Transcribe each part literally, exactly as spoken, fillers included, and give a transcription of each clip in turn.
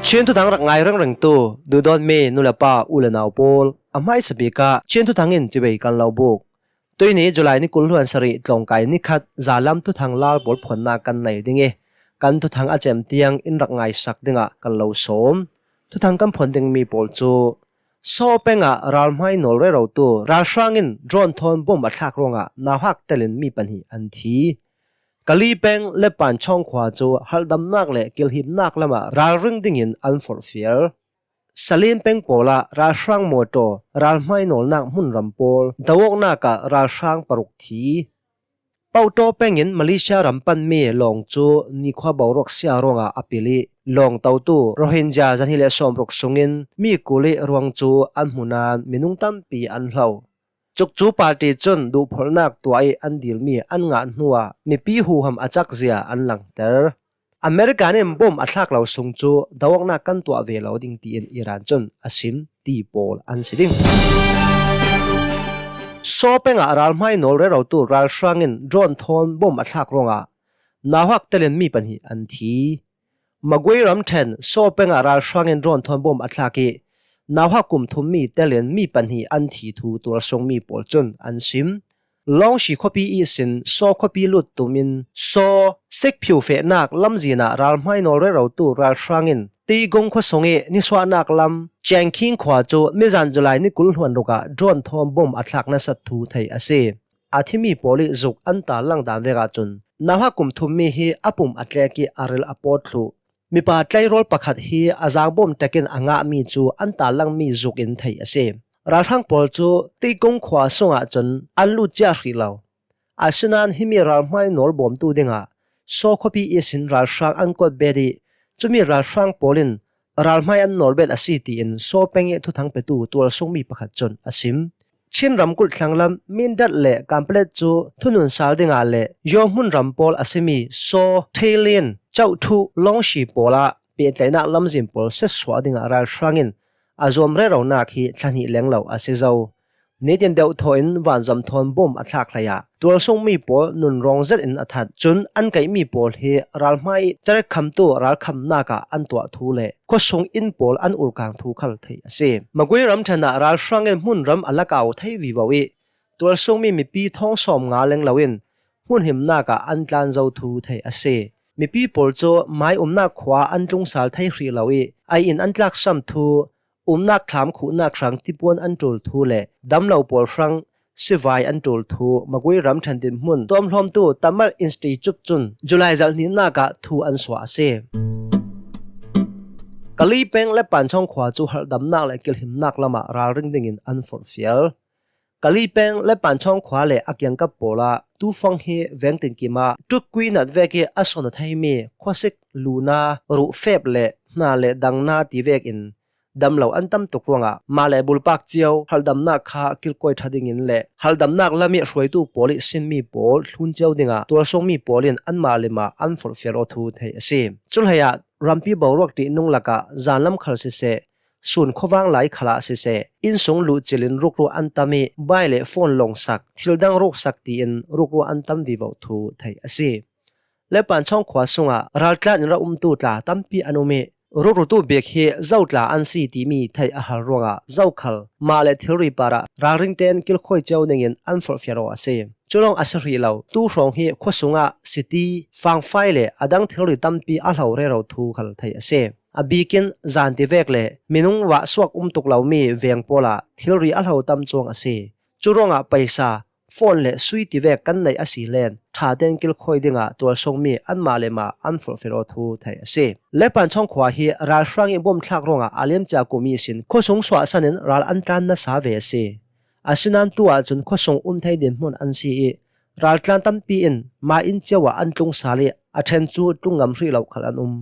Chin thuthang rak ngai rengrengtu duhdawtmi nu le pa, u le nau pawl, a hmaisa bik ah Chin thuthang in cibai kan lo buk. Tuini July ni kul hluan sarih tlawngkai ni khat zalam thuthang lalpawl phuannak kan nei ding ih, kan thuthang a cem tiang in rak ngaisak dingah kan lo sawm. Thuthang kan phuan dingmi pawl cu Saw peng ah ralhmai nawl rerotu ralhrang in drone thawn bom a thlak ruangah nauhak telin mi pahnih an thi. Kali peng Lepan Chawng khua cu harhdamnak le kilhimnak lamah ralring dingin an forhfial. Salin peng pawl ah ralhrang mawtaw ralhmai nawlnak hmunram pawl do awknak ah ralhrang paruk thi. Pauhtaw peng in Malaysia ram panmi lawng cu nikhua boruak sia ruangah a pil ih, lawng totu Rohingya zahnih le sawmruk sungin mi kul ih ruang cu an hmu nain minung tampi an hlo. Cukcu party cun duhphorhnak tuah ih an dilmi an ngah hnuah mipi huham a cakzia an langter. American in bom a thlak lo sung cu do awknak kan tuah ve lo ding tiin Iran cun a sim ti pawl an si ding. Saw peng ah ralhmai nawl rerotu ralhrang in drone thawn bom a thlak ruangah nauhak telin mi pahnih an thi. Magwe ramṭhen Saw peng ah ralhrang in drone thawn bom a thlak ih, nauhak kum thummi telin mi pahnih an thi thu tualsungmi pawl cun an sim. Lawngshi khuapi ihsin Saw khuapi lut tum in Saw sikphiu fehnak lamzin ah ralhmai nawl rerotu ralhrang in Tigong khuasung ih nisuahnak lam Chengkhing khua cu mizan July ni kul hluan ruk ah drone thawn bom a thlak nasat thu theih a si. A thimi pawl ih zuk an tarlang dan vek ahcun nauhak kum thummi hi a pum a tlek ih a ril a pawt thluh. Mipa tleirawl pakhat hi a zaang bawm ṭek in a ngahmi cu an tarlangmi zuk in theih a si. Ralhrang pawl cu Tigong khua sungah cun an lut ciah hrih lo. Asinain himi ralhmai nawl bawmtu dingah Saw khuapi ihsin ralhrang an kuat bet ih, cumi ralhrang pawl in ralhmai an nawl bet a si, tiin Saw peng ih thuthang petu tualsungmi pakhat cun a sim. Chin ramkulh thlanglam Mindat le Kanpetlet cu thunun sal dingah le Yaw hmunram pawl a simi Saw, Theilin, Cauhthuh, Lawngshi pawl ah pehtlaihnak lamzin pawl setsuah dingah ralhrang in a zuam reronak hi thla hnih leng lo a si zo. Nitin deuhthaw in vanzam thawn bom a thlak hleiah tualsungmi pawl nunrawng zet in a that. Cun an kaihmi pawl hi ralhmai ih carekkhamtu ralkhamnak ah an tuah thu le khuasung inn pawl an urkang thu khal theih a si. Magwe ramṭhen ah ralhrang in hmunram a lak au thei vivo ih tualsungmi mipi thawng sawm nga leng lo in hmunhimnak ah an tlan zo thu theih a si. Mipi pawl cu mai umnak khua an tlungsal thei hrih lo ih, ei in an tlaksam thu, umnak thlam khuhnak hrang tipuan an ṭul thu le damlo pawl hrang sivai an ṭul thu Magwe ramṭhen dinhmun tuamhlawmtu Tamil Institute cun July zarh hnihnak ah thu an suah a si. Kali peng Lepan Chawng khua cu harhdamnak le kilhimnak lamah ralring dingin an forhfial. Kali peng Lepan Chawng khua le a kiangkap pawl ah tufang hi veng tinkim ah ṭukkui nat vek ih a sawn a theimi khuasik luna, ruhfep le hna le dangna ti vekin damlo an tam tuk ruangah mah le bulpak cio harhdamnak kha kilkawi ṭha dingin le harhdamnak lam ih hruaitu pawl ih sinmi pawl thlun cio dingah tualsungmi pawl in anmah le mah an forhfial aw thu theih a si. Cuhleiah rampi boruak ṭihnung lakah zanlam khal siseh, sun khuavang lai khalah siseh, innsung luhcil in rukru an tam ih bai le phone lawngsak, thildang ruksak tiin rukru an tam vivo thu theih a si. Lepan Chawng khua sungah raltlan in rak umtu tla tampi an um ih, rukrutu bik hi Zo tla an si timi theih a har ruangah Zo khal mah le thilri parah ralring tein kilkhawi cio dingin an forhfial aw a si. Cu lawng a si hrih lo, tu hrawng hi khuasung ah siti, fangfai le a dang thilri tampi a hlo rero thu khal theih a si. A bikin zan tivek le minung vah suak um tuk lomi veng pawl ah thilri a hlo tam cuang a si. Cu ruangah paisa, phone le sui tivek kan neih a si len ṭha tein kilkhawi dingah tualsungmi anmah le mah an forhfial aw thu theih a si. Lepan Chawng khua hi ralhrang ih bom thlak ruangah a liamcia kum ihsin khuasung suahsan in ral an tlan nasa ve a si. Asinain tu ahcun khuasung um thei dinhmun an si ih, raltlan tampi in mai inn cio ah an tlung sal ih, a ṭhen cu tlung ngam hrih lo khal an um.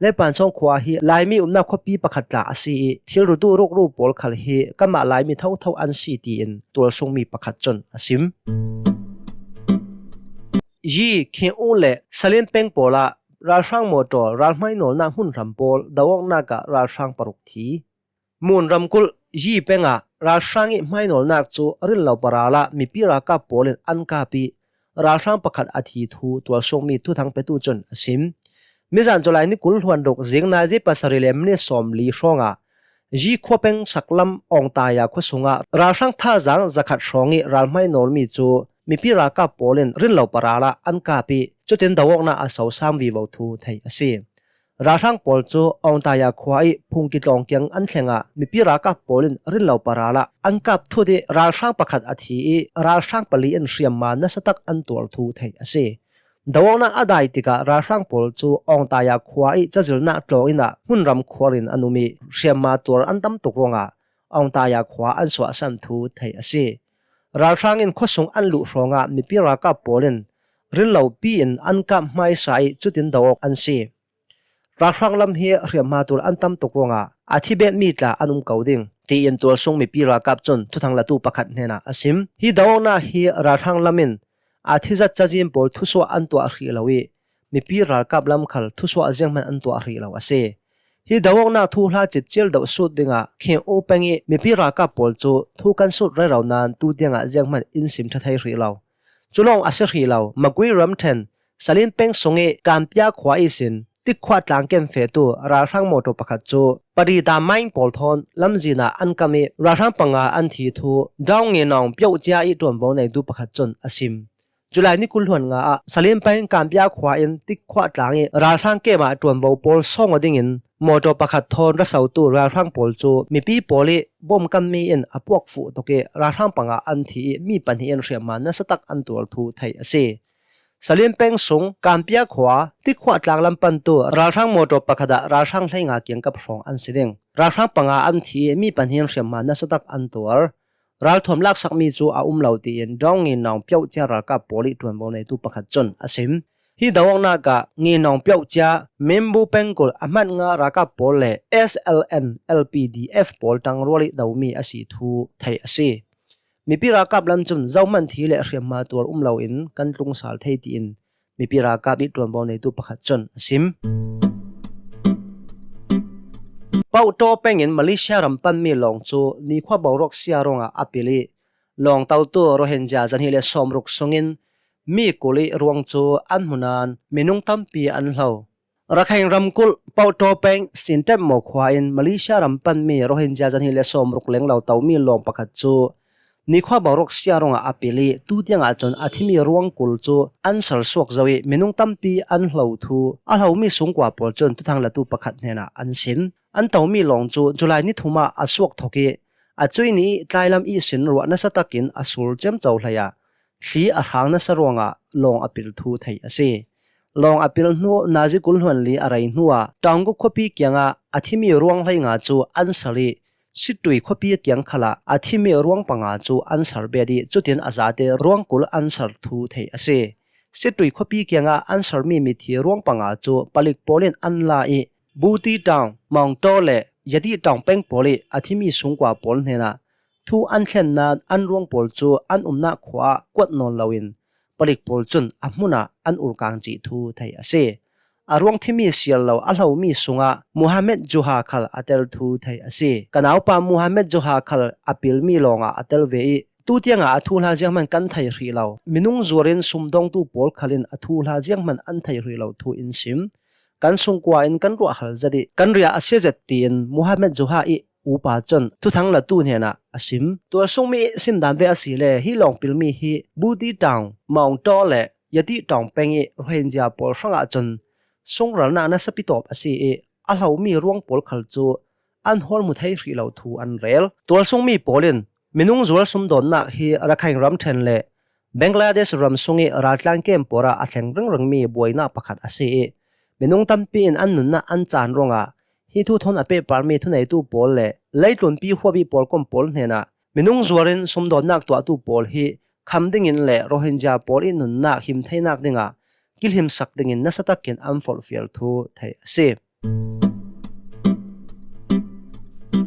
Lepan Chawng khua hi Laimi umnak khuapi pakhat tla a si ih, thilrutu rukru pawl khal hi kanmah Laimi thotho an si, tiin tualsungmi pakhat cun a sim. Yi Khin U le Salin peng pawl ah ralhrang mawtaw ralhmai nawlnak hmunhram pawl do awknak ah ralhrang paruk thi. Mun ramkulh Yi peng ah ralhrang ih hmainawlnak cu ril lo paral ah mipi ralkap pawl in an kap ih ralhrang pakhat a thi thu tualsungmi thuthang petu cun a sim. Mizan July ni kul hluan ruk zing nai zi pasarih le minute sawmli hrawngah Zi khua peng saklam Awngtaya khua sungah ralhrang thazang zakhat hrawng ih ralhmai nawlmi cu mipi ralkap pawl in rinlo paralah an kap ih cutin do awknak a sosang vivo thu theih a si. Ralhrang pawl cu Awngtaya khua ih phungki tlawng kiang an thlengah mipi ralkap pawl in rinlo paralah an kap thut ih ralhrang pakhat a thi ih ralhrang pali in hriamma nasatak an tuar thu theih a si. Do awknak a dai tikah ralhrang pawl cu Awngtaya khua ih cazilnak tlawng inn ah hmunram khuar in an um ih hriamma tuar an tam tuk ruangah Awngtaya khua an suahsan thu theih a si. Ralhrang in khuasung an luh hrawngah mipi ralkap pawl in rinlopi in an kap hmaisa ih cutin do awk an si. Ralhrang lam hi hriamhma tul an tam tuk ruangah a thi bet mi tla an um ko ding, tiin tualsung mipi ralkap cun thuthang latu pakhat hnenah a sim. Hi do awknak hi ralhrang lam in a thizat cazin pawl thusuah an tuah hrih lo ih mipi ralkap lam khal thusuah zianghman an tuah hrih lo a si. Hi do awknak thuhla cipcil doh sut dingah Khin U peng ih mipi ralkap pawl cu thu kan sut rero nain tu tiangah zianghman in sim ṭha thei hrih lo. Cu lawng a si hrih lo, Magui ramṭhen Salin peng sungih Kanpia khua ihsin Tikkhua tlang kem fehtu ralhrang mawṭaw pakhat cu Padita Mine pawl thawn lamzin ah an kam ih ralhrang panga an thi thu Daung Nginawng Pyohcia ih ṭuanvo neitu pakhat cun a sim. July ni kul hluan nga ah Salin peng Kanpia khua in Tikkhua tlang ih ralhrang kem ah ṭuanvo pawl sawng aw dingin mawṭaw pakhat thawn ra sotu ralhrang pawl cu mipi pawl ih bawm kammi in a puak fuh tuk ih ralhrang panga an thi ih mi pahnih in hriamhma nasatak an tuar thu theih a si. Salin peng sung Kanpia khua Tikkhua tlang lam pantu ralhrang mawṭaw pakhat ah ralhrang hleinga kiangkap hrawng an si ding. Ralhrang panga an thi ih mi pahnih in hriamhma nasatak an tuar. Ralthuam laksakmi cu a um lo, tiin Daung Nginawng Pyohcia ralkap pawl ih ṭuanvo neitu pakhat cun a sim. Hi do awknak ah Nginawng Pyohcia Minbu pengkulh a hmanh nga ralkap pawl le S L N L P D F pawl ṭangrual ih domi a si thu theih a si. Mipi ralkap lam cun zohman thi le hriamhma tuar um loin kan tlung sal thei, tiin mipi ralkap ih ṭuanvo neitu pakhat cun a sim. Pauhtaw peng in Malaysia ram panmi lawng cu nikhua boruak sia ruangah a pil ih lawng totu Rohingya zahnih le sawmruk sungin mi kul ih ruang cu an hmu nain minung tampi an hlo. Rakhine ramkulh Pauhtaw peng Sintetmaw khua in Malaysia ram panmi Rohingya zahnih le sawmruk lenglo tomi lawng pakhat cu nikhua boruak sia ruangah a pil ih tu tiangah cun a thimi ruang kul cu an sal suak zo ih minung tampi an hlo thu a hlomi sungkua pawl cun thuthang latu pakhat hnenah an sim. An tomi lawng cu July ni thum ah a suak thok ih a cuih ni ih tlailam ihsin ruah nasa takin a sul ciamco hlei ah thli a hrang nasa ruangah lawng a pil thu theih a si. Lawng a pil hnu nazi kul hluan li a rei hnuah Taunguk khuapi kiangah a thimi ruang hleinga cu an sal ih Situi khuapi kiang khalah a thimi ruang panga cu an sal bet ih cutin a zate ruang kul an sal thu theih a si. Situi khuapi kiangah an salmi mithi ruang panga cu palik pawl in an la ih Buti Taung, Maungtaw le Yati Taung peng pawl ih a thimi sungkua pawl hnenah thu an thlen nain an ruang pawl cu an umnak khua ah kuat nawn loin palik pawl cun a hmun ah an urkang cih thu theih a si. A ruang thimi sial lo a hlomi sungah Muhammad Juha khal a tel thu theih a si. Ka naupa Muhammad Juha khal a pilmi lawngah a tel ve ih tu tiangah a thuhla zianghman kan thei hrih lo. Minung zuar in sumdawngtu pawl khal in a thuhla zianghman an thei hrih lo thu in sim. Kan sungkua in kan ruahhal zet ih kan riah a sia zet, tiin Muhammad Juha ih upa cun thuthang latu hnenah a sim. Tualsungmi ih simdan ve asile hi lawng pilmi hi Buti Taung, Maungtaw le Yati Taung peng ih Rohingya pawl hrangah cun sungralnak nasa pitawp a si ih a hlomi ruang pawl khal cu an hawl hmu thei hrih lo thu an rel. Tualsungmi pawl in minung zuar sumdawnnak hi Rakhine ramṭhen le Bangladesh ram sungih raltlang kem pawl ah a thleng ringringmi buainak pakhat a si ih minung tampi in an nunnak an caan ruangah hi thu thawn a pehparmi thuneitu pawl le leitlunpi huapi pawlkom pawl hnenah minung zuar in sumdawnnak tuahtu pawl hi kham dingin le Rohingya pawl ih nunnak him theinak dingah kilhimsak dingin nasa takin an forhfial thu theih a si.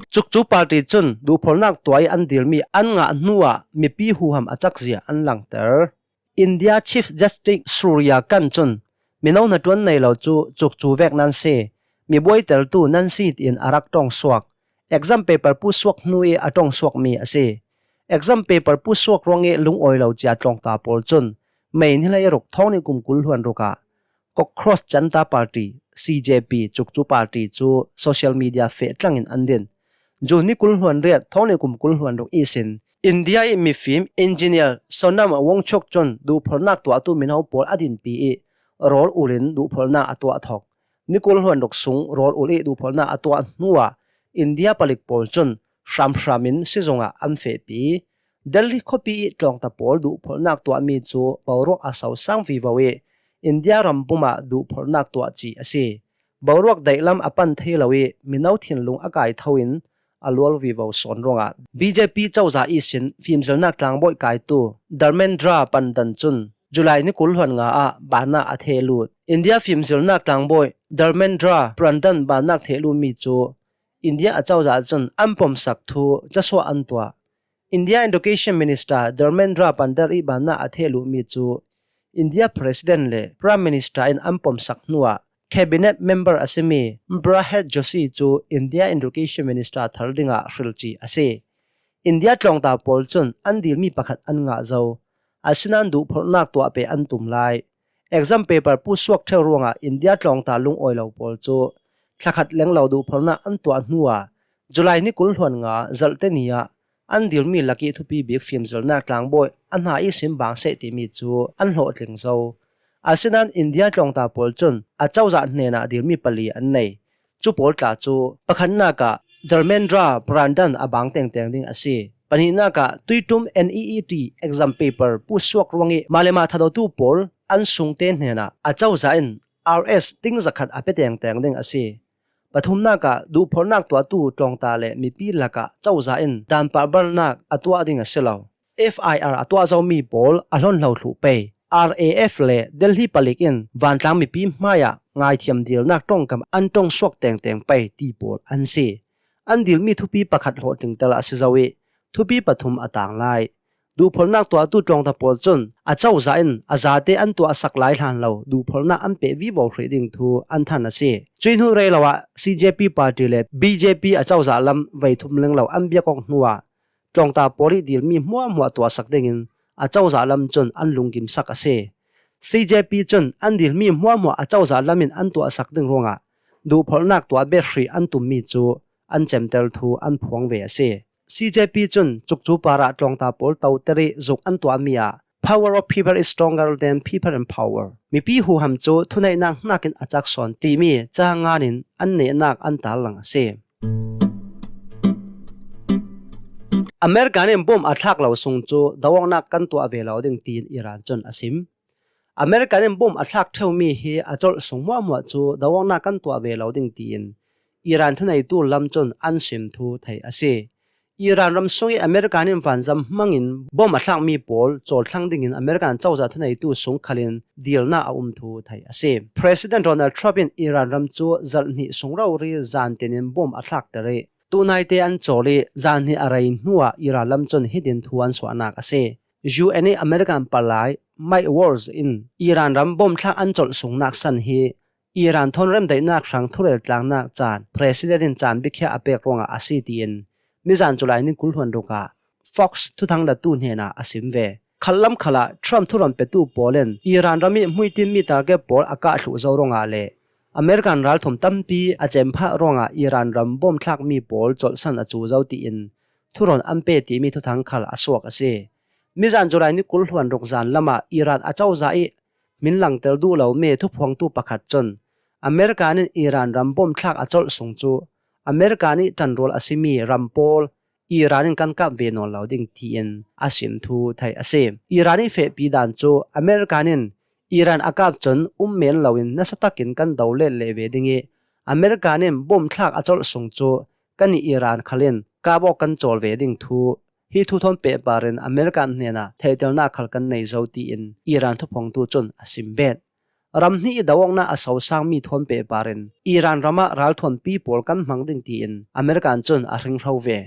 Cukcu party cun duhpholnak tuah ih an dilmi an ngah hnuah mipi huham a cakzia an langter. India Chief Justice Surya Kant cun mino hnaṭuan nei lo cu cukcu vek nan si, mi buaiteltu nan si tiin a rak ṭawngsuak. Exam paper pusuak hnu ih a ṭawngsuakmi a si. Exam paper pusuak ruangih lungawi lo cia tlawngta pawl cun May ni hleiruk thawng nih kum kul hluan ruk ah Cockroach Janta Party, C J P, Chukchu Party cu social media feh tlangin an din. June ni kul hluan riat, thawng ni kum kul hluan ruk ihsin India i mifim engineer Sonam Wangchuk cun duhphorhnak tuahtu mino pawl a dinpi i rawl ulin duhphorhnak a tuah thawk. Ni kul hluan ruk sung rawl ul i duhphorhnak a tuah hnuah India palik pawl cun hramhram in sizungah an fehpi. Delhi khuapi i tlawngta pawl duhphorhnak tuahmi cu boruak a sosang vivo i India ram pumah duhphorhnak tuah ci a si. Boruak daihlam a pan thei lo i mino thinlung a kai tho in a lual vivo sawn ruangah B J P cozah ihsin fimzirnak tlangbawi kaitu Dharmendra Pradhan cun July ni kul hluan nga ah banah a thehlut. India fimzirnak tlangbawi Dharmendra Pradhan banah thehlutmi cu India a cozah cun an pomsak thu casuah an tuah. India Education Minister Dharmendra Pradhan i banah a thehlutmi cu India President le Prime Minister in an pomsak hnuah Cabinet member a simi Prahlad Joshi cu India Education Minister thar dingah hrilci a si. India tlawngta pawl cun an dilmi pakhat an ngah zo. Asinain duhphorhnak tuah pe an tum lai. Exam paper pusuak ṭheu ruangah India tlawngta lungawi lo pawl cu thlakhat lenglo duhphorhnak an tuah hnuah July ni kul hluan nga zarhte ni ah an dilmi lak i thupi bik fimzirnak tlangbawi a hna ihsin bang seh timi cu an hlawhtling zo. Asinain India tlawngta pawl cun a cozah hnenah dilmi pali an nei. Cu pawl tla cu pakhatnak ah Dharmendra Pradhan a bang tengteng ding a si. Pahnihnak ah tuiṭum N E E T exam paper pusuak ruang i mah le mah thadawtu pawl an sungte hnenah a cozah in R S ting zakhat a pe tengteng ding a si. Pathumnak ah duhphorhnak tuahtu tlawngta le mipi lakah cozah in dan pahbarnak a tuah ding a si lo. F I R a tuah zomi pawl a hlonhlo thluh pei. R A F le Delhi palik in vantlang mipi hmaiah ngaithiam dilnak ṭongkam an ṭongsuak tengteng pei ti pawl an si. An dilmi thupi pakhat hlawhtling tal a si zo i thupi pathum a tang lai. Duhphorhnak tuahtu tlawngta pawl cun a cozah in a zate an tuahsak lai hlan lo duhphorhnak an peh vivo hrih ding thu an than a si. Cuih hnu rei lo ah C J P party le B J P a cozah lam vei thum lenglo an biak awk hnuah tlawngta pawl i dilmi hmuahhmuah tuahsak dingin a cozah lam cun an lunggimsak a si. C J P cun an dilmi hmuahhmuah a cozah lam in an tuahsak ding ruangah duhphorhnak tuah bet hrih an tummi cu an cemter thu an phuang ve a si. C J P cun Cukcu parah tlawngta pawl toter i zuk an tuahmi ah "Power of people is stronger than people in power." Mipi huham cu thuneihnak hnakin a cak sawn timi ca ngan in an nehnak an tarlang a si. American in bom a thlak lo sung cu doawknak kan tuah ve lo ding tiin Iran cun a sim. American in bom a thlak ṭheumi hi a colh sung hmuahhmuah cu doawknak kan tuah ve lo ding tiin Iran thuneitu lam cun an sim thu theih a si. Iran ram sung i American in vanzam hmangin bom a thlakmi pawl cawlthlang dingin American cozah thuneitu sung khalin dilnak a um thu theih a si. President Donald Trump in Iran ram cu zarh hnih sung rori zantin in bom a thlakter i tunaite an cawl i zan hnih a rei hnuah Iran lam cun hitin thu an suahnak a si. U N i American palai Mike Waltz in Iran ram bom thlak an colh sungnak san hi Iran thawn remdaihnak hrang thurel tlangnak caan President in caan biakhiah a pek ruangah a si tiin mizan July ni kul hluan ruk ah Fox thuthang latu hnenah a sim ve. Khallam khalah Trump thuron petu pawl in Iran ram i hmuitinmi target pawl a kah thluh zo ruangah le American ralthuam tampi a cem phah ruangah Iran ram bom thlakmi pawl colhsan a cu zo tiin thuron an pe timi thuthang khal a suak a si. Mizan July ni kul hluan ruk zan lamah Iran a cozah i min langter duh lomi thuphuangtu pakhat cun American in Iran ram bom thlak a colh sung cu American i ṭanrual a simi ram pawl Iran in kan kap ve nawn lo ding tiin a sim thu theih a si. Iran i fehpi dan cu American in Iran a kap cun um men loin nasa takin kan do let leh ve ding i American in bom thlak a colh sung cu kan i Iran khal in kap awk kan cawl ve ding thu hi thu thawn pehpar in American hnenah theihternak khal kan nei zo tiin Iran thuphuangtu cun a sim bet. Ram hnih i doawknak a sosangmi thawn pehpar in Iran ram ah ralthuampi pawl kan hmang ding tiin American cun a hringhro ve.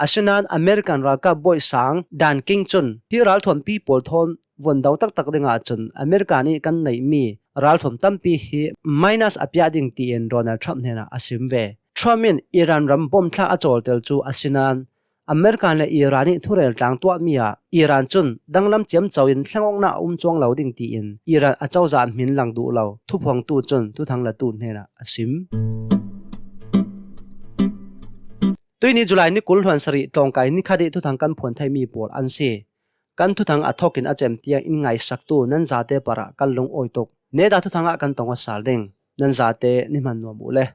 Asinain American ralkap bawi sang Dan King cun hi ralthuampi pawl thawn vun do taktak ding ahcun American i kan neihmi ralthuam tampi hi minus a piah ding tiin Donald Trump hnenah a sim ve. Trump in Iran ram bom thlak a cawlter cu asinain America le Iran ih thurel tlang tuahmi ah Iran cun danglam ciamco in thlengawknak a um cuang lo ding tiin Iran a cozah hmin lang duh lo thuphuangtu cun thuthang latu hnenah a sim. Tuihni July ni kul hluan sarih tlawngkai nikhat ih thuthang kan phuan theimi pawl an si. Kan thuthang a thawkin a cem tiang in ngaisaktu nan zate parah kan lungawi tuk. Neta thuthang ah kan tong aw sal ding. Nan zate ni hman nuam uh le.